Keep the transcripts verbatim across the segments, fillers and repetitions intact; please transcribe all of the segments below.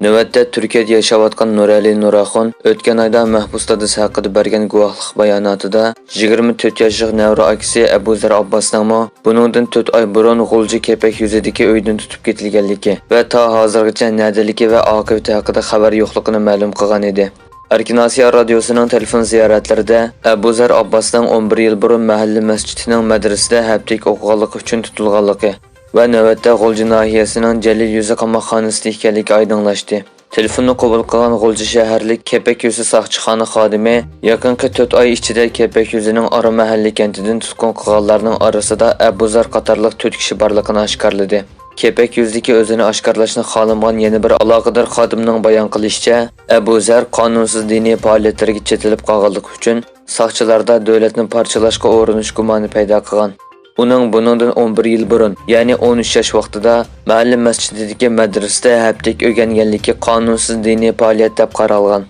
نۆۋەتتە تۈركىيەدە ياشاۋاتقان نۇرئەلى نۇراخۇن ئۆتكەن ئايدا مەھبۇس دادىسى ھەققىدە بەرگەن گۇۋاھلىق باياناتىدا، يىگىرمە تۆت ياشلىق نەۋرە ئاكىسى ئەبۇزەر ئابباسنىڭمۇ بۇنىڭدىن تۆت ئاي بۇرۇن غۇلجا كېپەك يۈزىدىكى ئۆيدىن تۇتۇپ كېتىلگەنلىكى ۋە تا ھازىرغىچە نەدىلىكى ۋە ئاقىۋىتى ھەققىدە خەۋەر يوقلۇقىنى مەلۇم قىلغان ئىدى. ئەركىن ئاسىيا رادىيوسىنىڭ تېلېفون زىيارەتلىرىدە ئەبۇزەر ئابباسنىڭ ئون بىر يىل بۇرۇن مەھەللە مەسچىتىنىڭ مەدرىسىدە ھەپتىلىك ئوقۇغانلىقى ئۈچۈن تۇتۇلغانلىقى ۋە نۆۋەتتە غۇلجا ناھىيەسىنىڭ جەلىل يۈزى قاماقخانىسىدا ئىكەنلىكى ئايدىڭلاشتى. تېلېفوننى قوبۇل قىلغان غۇلجا شەھەرلىك كېپەك يۈزى ساقچىخانا خادىمى يېقىنقى تۆت ئاي ئىچىدە كېپەك يۈزىنىڭ ئارا مەھەللە كەنتىدىن تۇتقۇن قىلغانلارنىڭ ئارىسىدا ئەبۇزەر قاتارلىق تۆت كىشى بارلىقىنى ئاشكارىلىدى. كېپەك يۈزىدىكى ئۆزىنى ئاشكارىلاشنى خالىمىغان يەنە بىر ئالاقىدار خادىمنىڭ بايان قىلىشىچە، ئەبۇزەر قانۇنسىز دىنىي پائالىيەتلەرگە چېتىلىپ قالغانلىقى ئۈچۈن ساقچىلاردا دۆلەتنى پارچىلاشقا ئۇرۇنۇش گۇمانى پەيدا قىلغان. ئۇنىڭ بۇنىڭدىن ئون بىر يىل بۇرۇن، يەنى ئون ئۈچ ياش ۋاقتىدا مەھەللە مەسچىتىدىكى مەدرىسىدە ھەپتىلىك ئۆگەنگەنلىكى قانۇنسىز دىنىي پائالىيەت دەپ قارالغان.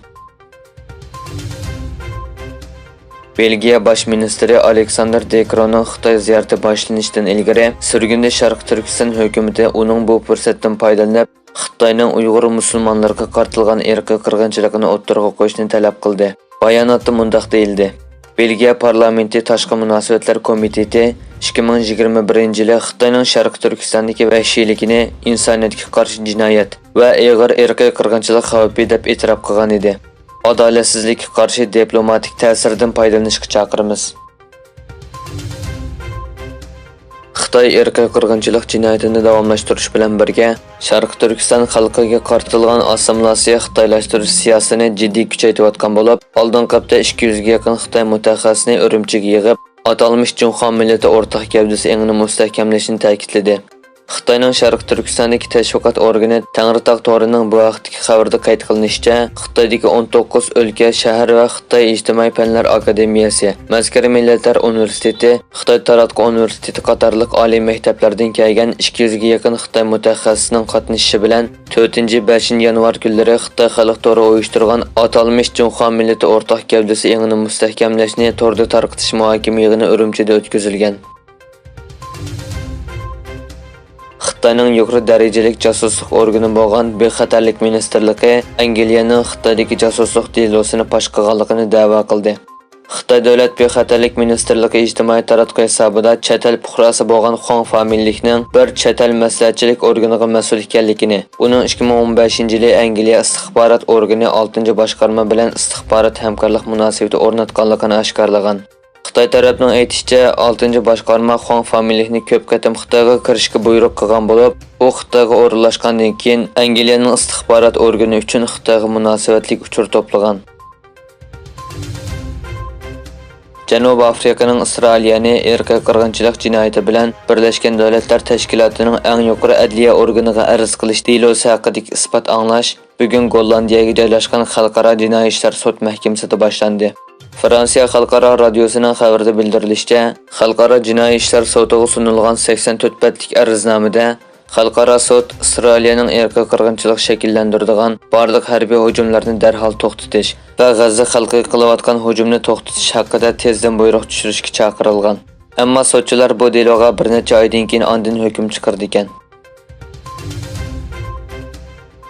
بېلگىيە باش مىنىستىرى ئالېكساندېر دېكروننىڭ خىتاي زىيارىتى باشلىنىشتىن ئىلگىرى سۈرگۈندە شەرقىي تۈركىستان ھۆكۈمىتى ئۇنىڭ بۇ پۇرسەتتىن پايدىلىنىپ، خىتاينىڭ ئۇيغۇر مۇسۇلمانلىرىغا قارىتىلغان ئىرقىي قىرغىنچىلىقىنى ئوتتۇرىغا قويۇشنى تەلەپ قىلدى. باياناتتا مۇنداق دېيىلدى: بېلگىيە پارلامېنتى تاشقى مۇناسىۋەتلەر كومىتېتى ئىككى مىڭ يىگىرمە بىرىنچى يىلى خىتاينىڭ شەرقىي تۈركىستاندىكى ۋەھشىيلىكىنى ئىنسانىيەتكە قارشى جىنايەت ۋە ئېغىر ئىرقىي قىرغىنچىلىق خەۋپى دەپ ئېتىراپ قىلغان ئىدى. ئادالەتسىزلىككە قارشى دىپلوماتىك تەسىردىن پايدىلىنىشقا چاقىرىمىز. خىتاي ئىرقىي قىرغىنچىلىق جىنايىتىنى داۋاملاشتۇرۇش بىلەن بىرگە، شەرقىي تۈركىستان خەلقىگە قارىتىلغان ئاسسىمىلياتسىيە خىتايلاشتۇرۇش سىياسىتىنى جىددىي كۈچەيتىۋاتقان بولۇپ، ئالدىنقى ھەپتە ئىككى يۈزگە يېقىن خىتاي مۇتەخەسسىسىنى ئۈرۈمچىگە يىغىپ، ئاتالمىش جۇڭخۇا مىللىتى ئورتاق گەۋدىسى ئېڭىنى مۇستەھكەملەشنى تەكىتلىدى. خىتاينىڭ شەرقىي تۈركىستاندىكى تەشۋىقات ئورگىنى تەڭرىتاغ تورىنىڭ بۇ ھەقتىكى خەۋىرىدە قەيت قىلىنىشىچە، خىتايدىكى ئون توققۇز ئۆلكە، شەھەر ۋە خىتاي ئىجتىمائىي پەنلەر ئاكادېمىيەسى، مەسكەرى مىللەتلەر ئۇنىۋېرسىتېتى، خىتاي تاراتقۇ ئۇنىۋېرسىتېتى قاتارلىق ئالىي مەكتەپلەردىن كەلگەن ئىككى يۈزگە يېقىن خىتاي مۇتەخەسسىسىنىڭ قاتنىشىشى بىلەن، تۆتىنچى، بەشىنچى يانۋار كۈنلىرى خىتاي خەلق تورى ئۇيۇشتۇرغان ئاتالمىش جۇڭخۇا مىللىتى ئورتاق گەۋدىسى ئېڭىنى مۇستەھكەملەشنى توردا تارقىتىش مۇھاكىمە يىغىنى ئۈرۈمچىدە ئۆتكۈزۈلگەن. خىتاينىڭ يۇقىرى دەرىجىلىك جاسۇسلۇق ئورگىنى بولغان بىخەتەرلىك مىنىستىرلىقى ئەنگلىيەنىڭ خىتايدىكى جاسۇسلۇق دېلوسىنى پاش قىلغانلىقىنى دەۋا قىلدى. خىتاي دۆلەت بىخەتەرلىك مىنىستىرلىقى ئىجتىمائىي تاراتقۇ ھېسابىدا چەت ئەل پۇقراسى بولغان خۇاڭ فامىلىلىكنىڭ بىر چەت ئەل مەسلىھەتچىلىك ئورگىنىغا مەسئۇل ئىكەنلىكىنى، ئۇنىڭ ئىككى مىڭ ئون بەشىنچى يىلى ئەنگلىيە ئىستىخبارات ئورگىنى ئالتىنچى باشقارما بىلەن ئىستىخبارات ھەمكارلىق مۇناسىۋىتى ئورناتقانلىقىنى ئاشكارىلىغان. خىتاي تەرەپنىڭ ئېيتىشىچە، ئالتىنچى باشقارما خۇاڭ فامىلىلىكنى كۆپ قېتىم خىتايغا كىرىشكە بۇيرۇق قىلغان بولۇپ، ئۇ خىتايغا ئورۇنلاشقاندىن كېيىن، ئەنگلىيەنىڭ ئىستىخبارات ئورگىنى ئۈچۈن خىتايغا مۇناسىۋەتلىك ئۇچۇر توپلىغان. جەنۇبىي ئافرىقىنىڭ ئىسرائىلىيەنى ئىرقىي قىرغىنچىلىق جىنايىتى بىلەن بىرلەشكەن دۆلەتلەر تەشكىلاتىنىڭ ئەڭ يۇقىرى ئەدلىيە ئورگىنىغا ئەرز قىلىش دېلوسى ھەققىدىكى ئىسپات ئاڭلاش بۈگۈن گوللاندىيەگە جايلاشقان خەلقئارا جىنايى ئىشلار سوت مەھكىمىسىدە باشلاندى. فرانسىيە خەلقئارا رادىيوسىنىڭ خەۋىرىدە بىلدۈرۈلۈشىچە، خەلقئارا جىنايى ئىشلار سوتىغا سۇنۇلغان سەكسەن تۆت بەتلىك ئەرزنامىدە خەلقئارا سوت ئىسرائىلىيەنىڭ ئىرقىي قىرغىنچىلىق شەكىللەندۈرىدىغان بارلىق ھەربىي ھۇجۇملارنى دەرھال توختىتىش ۋە غەززە خەلقىگە قىلىۋاتقان ھۇجۇمنى توختىتىش ھەققىدە تېزدىن بۇيرۇق چۈشۈرۈشكە چاقىرىلغان. ئەمما سوتچىلار بۇ دېلوغا بىر نەچچە ئايدىن كېيىن ئاندىن ھۆكۈم چىقىرىدىكەن.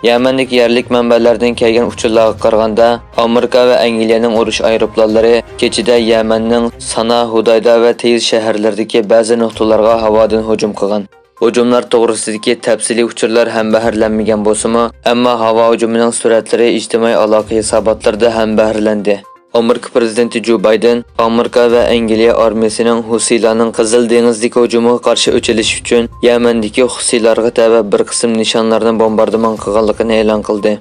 يەمەندىكى يەرلىك مەنبەلەردىن كەلگەن ئۇچۇرلارغا قارىغاندا، ئامېرىكا ۋە ئەنگلىيەنىڭ ئۇرۇش ئايروپىلانلىرى كېچىدە يەمەننىڭ سانا، ھۇدايدا ۋە تەئىز شەھەرلىرىدىكى بەزى نۇقتىلارغا ھاۋادىن ھۇجۇم قىلغان. ھۇجۇملار توغرىسىدىكى تەپسىلىي ئۇچۇرلار ھەمبەھىرلەنمىگەن بولسىمۇ، ئەمما ھاۋا ھۇجۇمىنىڭ سۈرەتلىرى ئىجتىمائىي ئالاقە ھېساباتلىرىدا ھەمبەھىرلەندى. ئامېرىكا پىرېزىدېنتى جو بايدېن ئامېرىكا ۋە ئەنگلىيە ئارمىيەسىنىڭ ھۇسىيلارنىڭ قىزىل دېڭىزدىكى ھۇجۇمىغا قارشى ئېچىلىش ئۈچۈن يەمەندىكى ھۇسىيلارغا تەۋە بىر قىسىم نىشانلارنى بومباردىمان قىلغانلىقىنى ئېلان قىلدى.